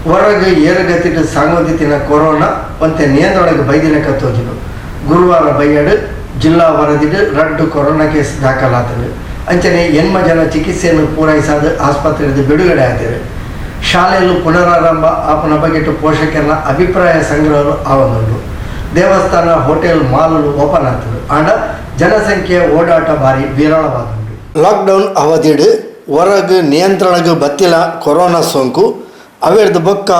ಹೊರಗೆ ಏರುಗತಿಡ್ ಸಾಂಗೊಂದಿತ್ತಿನ ಕೊರೋನಾ ಒಂತೆ ನಿಯಂತ್ರಣಗ್ ಬೈದಿಲೆಕ ತೋಜುಂಡು. ಗುರುವಾರ ಬಯ್ಯಡ್ ಜಿಲ್ಲಾ ವರದಿಡ್ ರಡ್ಡ್ ಕೊರೋನಾ ಕೇಸ್ ದಾಖಲಾತ್ಂಡ್. ಅಂಚನೆ ಎಣ್ಮ ಜನ ಚಿಕಿತ್ಸೆನ್ ಪೂರೈಸಾದ್ ಆಸ್ಪತ್ರೆರ್ದ್ ಬಿಡುಗಡೆ ಆತೆರ್. ಶಾಲೆಲು ಪುನರಾರಂಭ ಆಪುನ ಬಗೆಟ್ ಪೋಷಕೆರ್ನ ಅಭಿಪ್ರಾಯ ಸಂಗ್ರಹಲು ಆವೊಂದುಂಡು. ದೇವಸ್ಥಾನ, ಹೋಟೆಲ್, ಮಾಲ್ ಲು ಓಪನ್ ಆತ್ಂಡ್. ಆಂಡ ಜನಸಂಖ್ಯೆ ಓಡಾಟ ಬಾರಿ ವಿರಳವಾದುಂಡು. ಲಾಕ್ಡೌನ್ ಅವಧಿಡ್ ಹೊರಗ್ ನಿಯಂತ್ರಣಗ್ ಬತ್ತಿನ ಕೊರೋನಾ ಸೋಂಕು ಅವೆರ್ದ್ ಬೊಕ್ಕ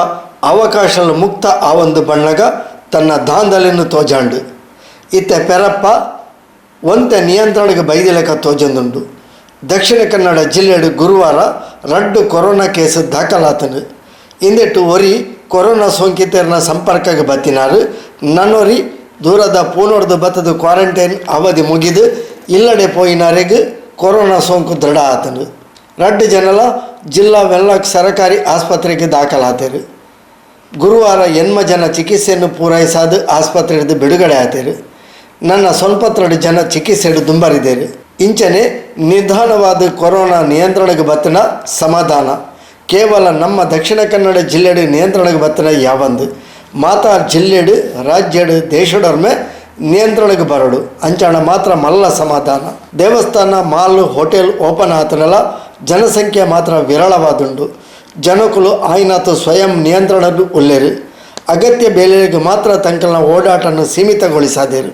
ಅವಕಾಶಲು ಮುಕ್ತ ಆವೊಂದು ಬನ್ನಗ ತನ್ನ ದಾಂಧಲೆನ್ ತೋಜಾಂಡ್. ಇತ್ತೆ ಪೆರಪ್ಪ ಒಂತೆ ನಿಯಂತ್ರಣಗ್ ಬೈದಿಲೆಕ ತೋಜೊಂದುಂಡು. ದಕ್ಷಿಣ ಕನ್ನಡ ಜಿಲ್ಲೆಡ್ ಗುರುವಾರ ರಡ್ಡ್ ಕೊರೋನಾ ಕೇಸ್ ದಾಖಲಾತ್ಂಡ್. ಇಂದೆಟ್ ಒರಿ ಕೊರೋನಾ ಸೋಂಕಿತೆರ್ನ ಸಂಪರ್ಕಗ್ ಬತ್ತಿನಾರ್, ನನೊರಿ ದೂರದ ಪೂನೊರ್ದು ಬತ್ತ್ದ್ ಕ್ವಾರಂಟೈನ್ ಅವಧಿ ಮುಗಿದ್ ಇಲ್ಲಡೆ ಪೋಯಿನಾರೆಗ್ ಕೊರೋನಾ ಸೋಂಕು ದೃಢ ಆತ್ಂಡ್. ರಡ್ಡ್ ಜನಲ ಜಿಲ್ಲಾ ವೆನ್ಲಾಕ್ ಸರಕಾರಿ ಆಸ್ಪತ್ರೆಗ್ ದಾಖಲಾತೆರ್. ಗುರುವಾರ ಎಣ್ಮ ಜನ ಚಿಕಿತ್ಸೆನ್ ಪೂರೈಸಾದ್ ಆಸ್ಪತ್ರೆರ್ದ್ ಬಿಡುಗಡೆ ಆತೆರ್. ನನ ಸೊನ್ಪತ್ರಡ್ ಜನ ಚಿಕಿತ್ಸೆಡ್ ದುಂಬರಿದೆರ್. ಇಂಚನೆ ನಿಧಾನವಾದ್ ಕೊರೋನಾ ನಿಯಂತ್ರಣಗ್ ಬತ್ತಿನ ಸಮಾಧಾನ. ಕೇವಲ ನಮ್ಮ ದಕ್ಷಿಣ ಕನ್ನಡ ಜಿಲ್ಲೆಡ್ ನಿಯಂತ್ರಣಗ್ ಬತ್ತಿನ ಯಾವಂದ್. ಮಾತಾ ಜಿಲ್ಲೆಡ್, ರಾಜ್ಯಡ್, ದೇಶಡೊರ್ಮೆ ನಿಯಂತ್ರಣಗ್ ಬರೊಡು. ಅಂಚಾಂಡ ಮಾತ್ರ ಮಲ್ಲ ಸಮಾಧಾನ. ದೇವಸ್ಥಾನ, ಮಾಲ್, ಹೋಟೆಲ್ ಓಪನ್ ಆತ್ಂಡಲ ಜನಸಂಖ್ಯೆ ಮಾತ್ರ ವಿರಳವಾದುಂಡು. ಜನಕುಲು ಆಯಿನಾತ್ ಸ್ವಯಂ ನಿಯಂತ್ರಣಡ್ ಉಲ್ಲೆರ್. ಅಗತ್ಯ ಬೇಲೆಗ್ ಮಾತ್ರ ತಂಕಲ್ನ ಓಡಾಟನ್ ಸೀಮಿತಗೊಳಿಸಾದೆರ್.